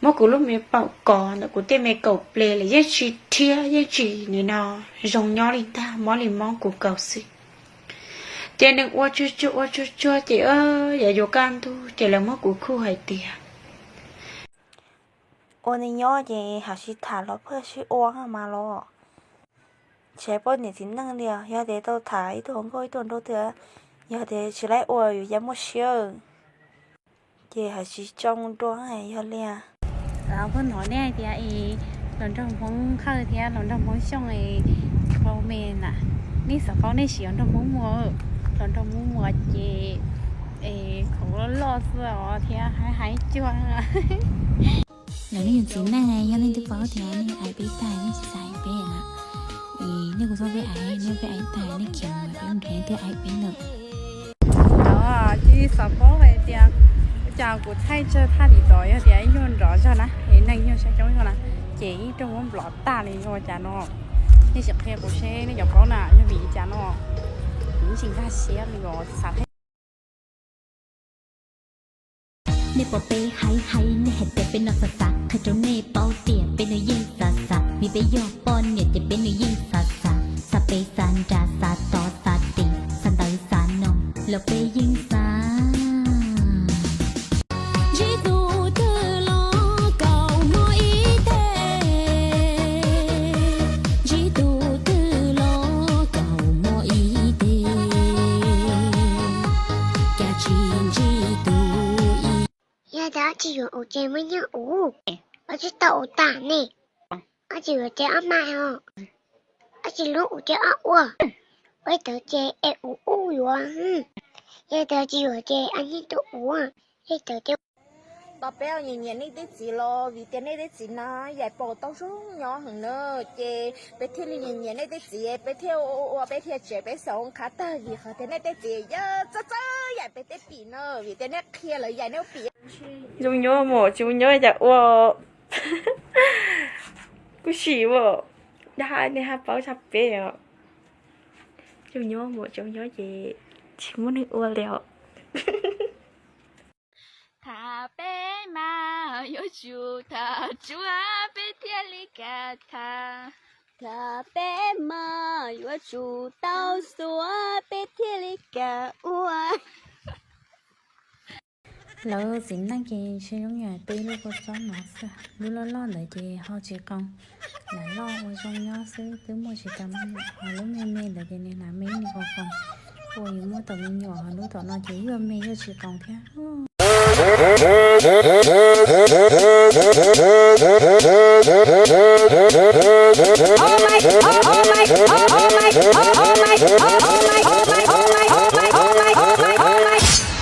Muab kuv lub me paum kov ntawm kuv tej me kaum ple lawm yeej tsis rhiab yeej tsis nim no zoo nyob li ntag, mob li mob kuv kaus xwb. Ces nws ua tsuag tsuag ua tsuag tsuag ces yav yuav kaj ntug ces lawv muab kuv khuj hais tias ua neej nyob ces hais sib tham los pheej sib ua mas los. Tsis hais poj niam txiv neej li, yog tias tau tham ib tug hluas nkauj ib tug hluas nraug twg, yog tias tsis laib ua yus yeej muaj siab. Ces hais tsis tsoo dua yog li. Kuv hnov nej hais tias es hluas nraug Hmoob Khawj thiab hluas nraug Hmoob Xyooj es tau me na, nej xav paub nej sim ua nraug Hmoob Muas, hluas nraug Hmoob Muas ces es khaum loj loj xwb os thiab hais hais cuag. Lawv nej yus txiv neej yog nej twb paub tias nej hais peb tag nej tsis xav hais peb na, es nej kuv txhob peb hais, nej peb hais tag nej khiav mus peb mus nrhiav twb hais peb ntawm. Cov tsis xav paub hais tias cas kuv thaij tsawg thaj tim tod yog tias ib nyuag nrov zog na es neeg nyuag saib coob zog na, ces ib rooj muab nplov tag li ua cas no. Nej sim qhia kuv seb nej cov paub na yog vim li cas no. Kuv ntsis nkag siab li os xav thaij. Nej pom peb hais hais nej hais tias peb no xav xav, qhia rau nej paub tias peb no yeej xav xav, vim peb yog poj niam ces peb no yeej xav xav, xav peb xav nra xav tod xav tim xav ntawd xav no los peb yeej xav. Ntsib tus twg los kaum hmo ib teg, ntsib tus twg los kaum hmo ib teg, cas tsis ntsib tus ib. Yog tias tsis yuav ua ces muaj nyiaj ua, ua tsis tau ua tas ne. Ua tsis yuav ces ob mas os, ua tsis lub ua ces ob ua, ua tawv ces es ua ub yuav. Yog tias tsis yuav ces a nyiaj tuaj ua, ua tawv ces. Tos peb nyiam nyiam nej tej txiv los vim tias nej tej txiv na yaim paum tau zoo nyob heev na, ces peb thiaj li nyiam nyiam nej tej txiv, peb thiaj ua ua peb thiaj tsev peb xav ua qhav tag vim qhov tias nej tej txiv yog txawj txawj yaim peb tej pim na, vim tias nej qhia lawv yaim nej pim. Zoo nyob mas tsis zoo nyob cas ua. Kuv sim mas, dag nej haj paub tshaj peb os. Zoo nyob mas tsis zoo nyob ces tsis muaj neeg ua li os. Tham peb mas yuav tsum tham tsuav peb thiaj li kam tham, tham peb mas yuav tsum tau xuav peb thiaj li kam ua. Lawv txiv neej ces ntshe zoo yam peb lub kua txob no xwb, lub loj loj ntawd ces ho tsis qoos, lam loj ua zoo nyob xwb twb muaj tsis tau me nyuam, ho lub me me ntawd ces nws hnav me nws ho qoos, ua yus muaj tau me nyuam ho lub tom no ces yuav me yuav tsis qoos thiab.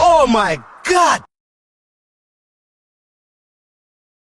Oh my God!